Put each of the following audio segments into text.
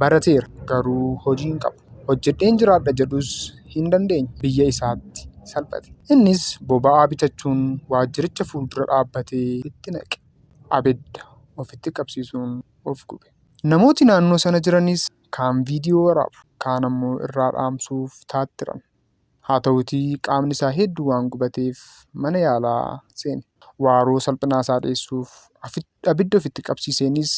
Barateera garuu hojii hin qabu. Hojjedheen jiraadha jedhus hin dandeenye. Biyya isaatti salphate. Innis boba'aa bitachuun waajjiricha fuuldura dhaabbatee itti naqe. Abidda ofitti qabsiisuun of gube. Namooti naannoo sana jiranis kaan viidiyoo waraabu, kaan ammoo irraa dhaamsuuf taattiran. Haa ta'uutii qaamni isaa hedduu waan gubateef mana yaalaa seene. Waaroo salphinaasaa dheessuuf abidda ofitti qabsiiseenis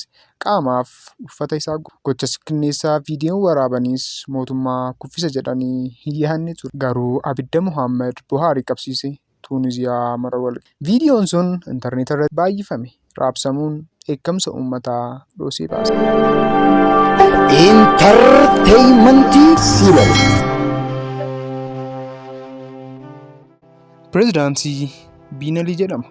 qaamaaf uffata isaa gube. Gocha suukanneessaa viidiyoon waraabanis mootummaa kuffisa jedhanii hin yaadne ture. Garuu abidda Mohaammad Buhaarii qabsiise Tuuniziyaa mara wal ga'e. Viidiyoon sun intarneeta irratti baay'ifame. Raabsamuun dheekkamsa uummataa dhoosee baase. Intarteeymentii Siilar. Pirezidaantii Biinalii jedhama.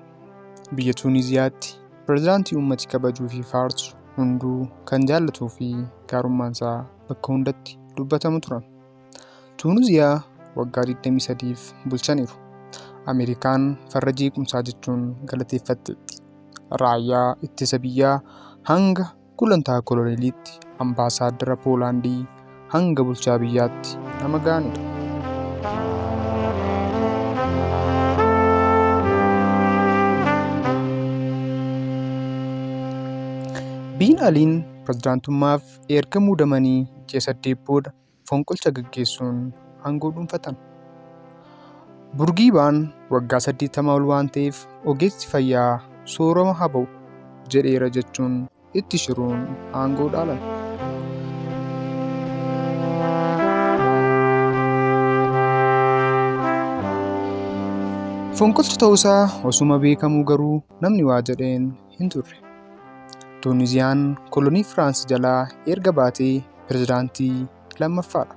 Biyya Tuuniziyaatti pirezidaantii uummati kabajuu fi faarsu hunduu kan jaallatuu fi gaarummaan isaa bakka hundatti dubbatamu turan. Tuuniziyaa waggaa 23f bulchaniiru. Ameerikaan farra jeequmsaa jechuun galateeffatteetti. Raayyaa ittisa biyyaa hanga gulantaa koloneeliitti, ambaasaaddara Poolaandii hanga bulchaa biyyaatti nama ga'anidha. Biin Aliin pirezidaantummaaf erga muudamanii ji'a 8 booda fonqolcha gaggeessuun aangoo dhuunfatan. Burgiibaan waggaa 80 ol waan ta'eef ogeessi fayyaa soorama haa ba'u jedheera jechuun itti shiruun aangoo dhaalan. Fonqolcha ta'uusaa osuma beekamuu garuu namni waa jedheen hin turre. Tuuniziyaan kolonii Firaans jalaa erga baatee pirezidaantii lammaffaadha.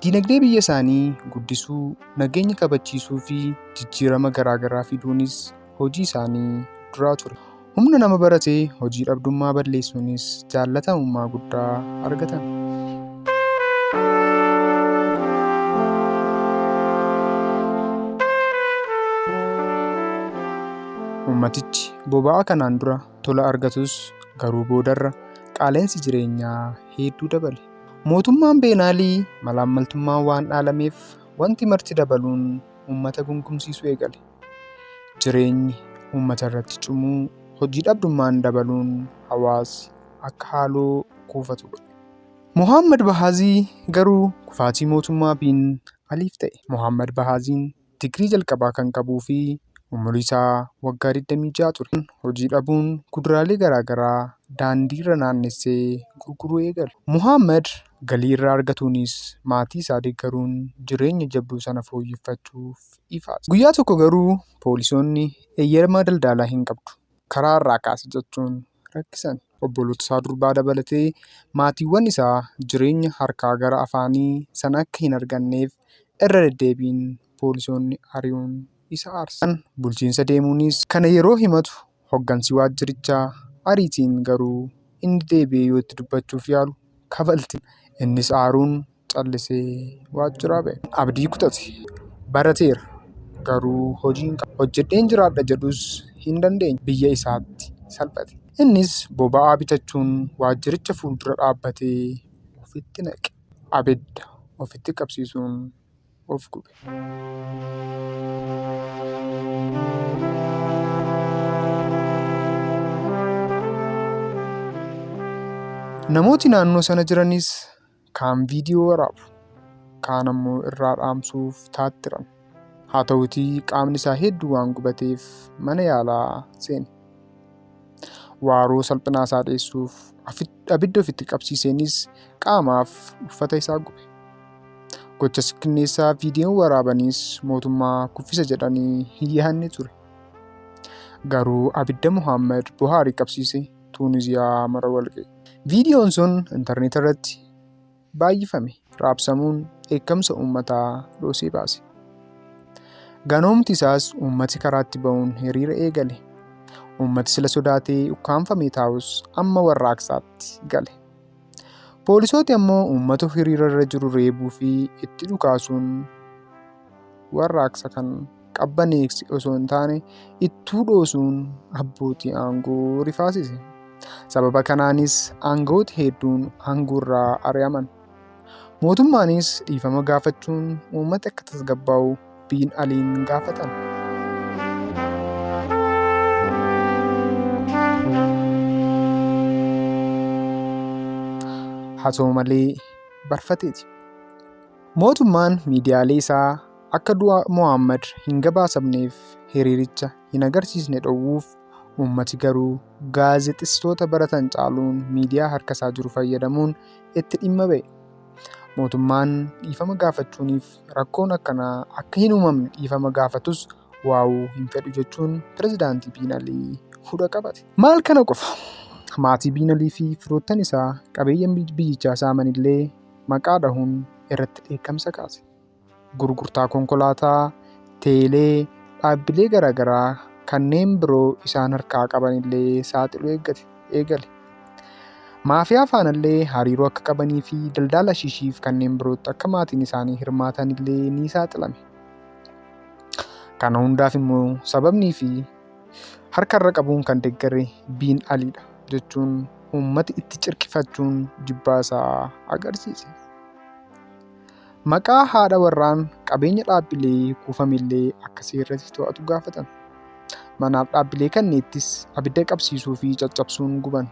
Dinagdee biyya isaanii guddisuu, nageenya kabachiisuu fi jijjiirama garaagaraa fiduunis hojii isaanii duraa ture. Humna nama baratee hojii dhabdummaa balleessuunis jaallatamummaa guddaa argatan. Uummatichi boba'aa kanaan dura tola argatus garuu boodarra qaala'insi jireenyaa hedduu dabale. Mootummaan Beenaalii malaammaltummaan waan dhaalameef wanti marti dabaluun uummata gungumsiisuu eegale. Jireenyi uummata irratti cimuu, hojii dhabdummaan dabaluun hawaasi akka haaloo kuufatu godhe. Mohaammad Bahaazii garuu kufaatii mootummaa Biin Aliif ta'e. Mohaammad Bahaaziin digirii jalqabaa kan qabuu fi umurii isaa waggaa 26 ture. Hojii dhabuun kuduraalee garaagaraa daandiirra naannessee gurguruu eegale. Mohaammad galii irraa argatuunis maatii isaa deeggaruun jireenya jabduu sana fooyyeffachuuf ifaate. Guyyaa tokko garuu poolisoonni eeyyama daldalaa hin qabdu, karaa irraa kaasi jechuun rakkisan. Obboloota isaa durbaa dabalatee maatiiwwan isaa jireenya harkaa gara afaanii sana akka hin arganneef irra deddeebiin poolisoonni ari'uun isa aarsan. Bulchiinsa deemuunis kana yeroo himatu hoggansi waajjirichaa ariitiin garuu inni deebi'ee yoo itti dubbachuuf yaalu kabalti. Innis aaruun callisee waajjiraa ba'e. Abdii kutate. Barateera garuu hojii hin qabu. Hojjedheen jiraadha jedhus hin dandeenye. Biyya isaatti salphate. Innis boba'aa bitachuun waajjiricha fuuldura dhaabbatee ofitti naqe. Abidda ofitti qabsiisuun of gube. Namooti naannoo sana jiranis kaan viidiyoo waraabu, kaan ammoo irraa dhaamsuuf taattiran. Haa ta'uutii qaamni isaa hedduu waan gubateef mana yaalaa seene. Waaroo salphinaasaa dheessuuf abidda ofitti qabsiiseenis qaamaaf uffata isaa gube. Gocha suukanneessaa viidiyoon waraabanis mootummaa kuffisa jedhanii hin yaadne ture. Garuu abidda Mohaammad Buhaarii qabsiise Tuuniziyaa mara wal ga'e. Viidiyoon sun intarneeta irratti baay'ifame. Raabsamuun dheekkamsa uummataa dhoosee baase. Ganoomti isaas uummati karaatti ba'uun hiriira eegale. Uummati sila sodaatee ukkaamfamee taa'us amma warraaqsaatti gale. Poolisooti ammoo uummata hiriira irra jiru reebuu fi itti dhukaasuun warraaqsa kan qabbaneesse osoo hin taane ittuu dhoosuun abbootii aangoo rifaasise. Sababa kanaanis aangawooti hedduun aangoorraa ari'aman. Mootummaanis dhiifama gaafachuun uummati akka tasgabbaa'u Biin Aliin gaafatan. Haa ta'u malee barfateeti. Mootummaan miidiyaalee isaa akka du'a Mohaammad hin gabaasamneef hiriiricha hin agarsiisne dhowwuuf uummati garuu gaazexeessitoota baratan caaluun miidiyaa harkasaa jiru fayyadamuun itti dhimma ba'e. Mootummaan dhiifama gaafachuuniif rakkoon akkanaa akka hin uumamne dhiifama gaafatus waawuu hin fedhu jechuun pirezidaantii Biin Alii hudha qabate. Maal kana qofa! Maatii Biin Alii fi firoottan isaa qabeenya biyyichaa saamanillee maqaa dhahuun irratti dheekkamsa kaase. Gurgurtaa konkolaataa, teelee, dhaabbilee garaagaraa kanneen biroo isaan harkaa qabanillee saaxiluu eegale. Maafiyaa faanallee hariiroo akka qabanii fi daldala shishiif kanneen birootti akka maatiin isaanii hirmaatanillee ni saaxilame. Kana hundaaf immoo sababnii fi harkarra qabuun kan deeggare Biin Aliidha jechuun uummati itti cirqifachuun jibbaa isaa agarsiise. Maqaa haadha warraan qabeenya dhaabbilee kuufamillee akka seerratti to'atu gaafatan. Manaaf dhaabbilee kanneettis abidda qabsiisuu fi caccabsuun guban.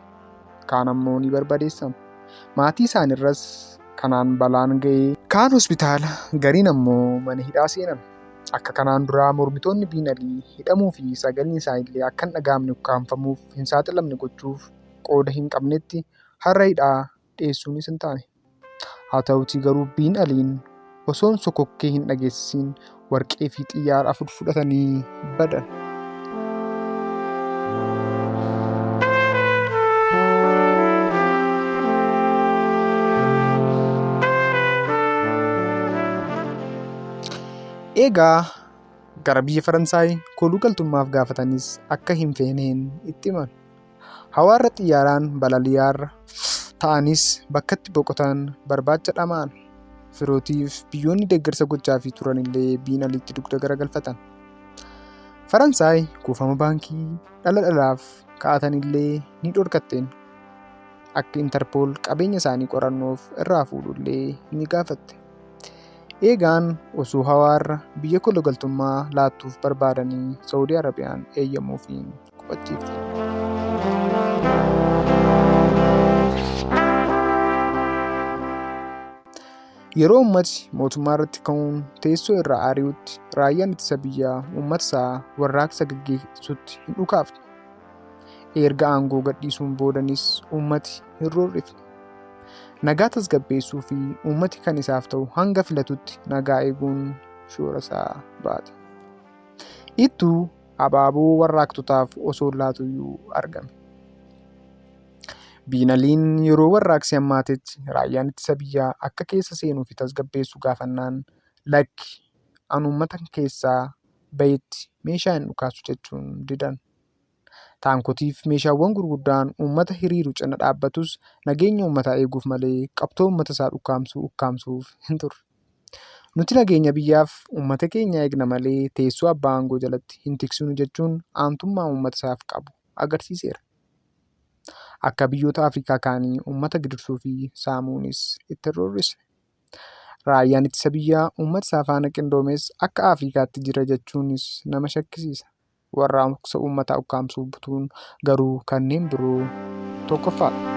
Kaan ammoo ni barbadeessan. Maatii isaaniirras kanaan balaan ga'ee kaan hospitaala gariin ammoo mana hidhaa seenan. Akka kanaan duraa mormitoonni Biin Alii hidhamuu fi sagaleen isaaniillee akka hin dhaga'amne ukkaamfamuuf hin saaxilamne gochuuf qooda hin qabnetti har'a hidhaa dhiyeessuunis hin taane. Haa ta'uutii garuu Biin Aliin osoon sokokkee hin dhageessisiin warqee fi xiyyaara afur fudhatanii badan. Egaa gara biyya Faransaay kooluu galtummaaf gaafatanis akka hin feeneen itti himan. Hawaarra xiyyaaraan balali'aarra ta'anis bakkatti boqotan barbaacha dhama'an. Firootiif biyyoonni deeggarsa gochaafii turanillee Biin Aliitti dugda garagalfatan. Faransaay kuufama baankii dhala dhalaaf kaa'atanillee ni dhorkatteen. Akka Intarpool qabeenya isaanii qorannoof irraa fuudhullee ni gaafatte. Eegaan osoo hawaarra biyya kologaltummaa laattuuf barbaadanii Saawudii Arabiyaan eeyyamuufiin qubachiifte. Yeroo uummati mootummaa irratti ka'uun teessoo irraa ari'utti raayyaan ittisa biyyaa uummata isaa warraaqsa gaggeessutti hin dhukaafne. Erga aangoo gadhiisuun boodanis uummati hin roorrifne. Nagaa tasgabbeessuu fi uummati kan isaaf ta'u hanga filatutti nagaa eeguun shoora isaa baate. Ittuu abaaboo warraaqtotaaf osoo laatuyyuu argame. Biinaliin yeroo warraaqsi hammaatetti raayyaan ittisa biyyaa akka keessa seenuu fi tasgabbeessu gaafannaan lakki an uummata keessaa bahetti meeshaa hin dhukaasu jechuun didan. Taankotiif meeshaawwan gurguddaan uummata hiriiru cina dhaabbatus nageenya uummataa eeguuf malee qabsoo uummata isaa dhukkaamsuu ukkaamsuuf hin turre. Nuti nageenya biyyaaf uummata keenya eegna malee teessoo abbaa aangoo jalatti hin tiksinu jechuun aantummaa uummata isaaf qabu agarsiiseera. Akka biyyoota Afrikaa kaanii uummata gidirsuu fi saamuunis itti hin roorrisne. Raayyaan ittisa biyyaa uummata isaa faana qindoomes akka Afrikaatti jira jechuunis nama shakkisiisa. Warraaqsa uummataa ukkaamsuuf butuun garuu kanneen biroo tokkoffaadha.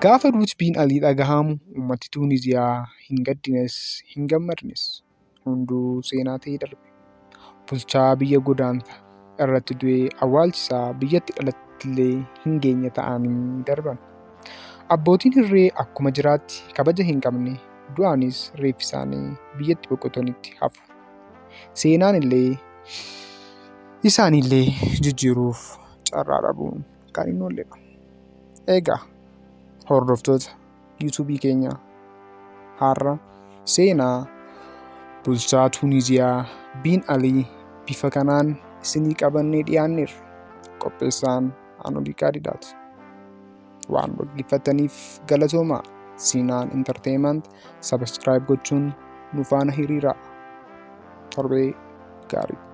Gaafa duuti Biin Alii dhagahamu uummati Tuuniziyaa hin gaddines hin gammadnes. Hunduu seenaa ta'ee darbe. Bulchaa biyya godaanta irratti du'ee awwaalchi isaa biyyatti dhalattillee hin geenye ta'anii darban. Abbootiin hirree akkuma jiraatti kabaja hin qabne du'aanis reeffi isaanii biyyatti boqotanitti hafu. Seenaan illee isaaniillee jijjiiruuf carraa dhabuun kan hin oolledha. Egaa hordoftoota yuutuubii keenya har'a seenaa bulchaa Tuuniziyaa Biin Alii bifa kanaan isinii qabannee dhiyaanneerra. Qopheessaan Anolii Qaadidaati. Waan dhaggeeffattaniif galatoomaa. Siinaan Entertainment subscribe gochuun nu faana hiriiraa. Torbee gaarii.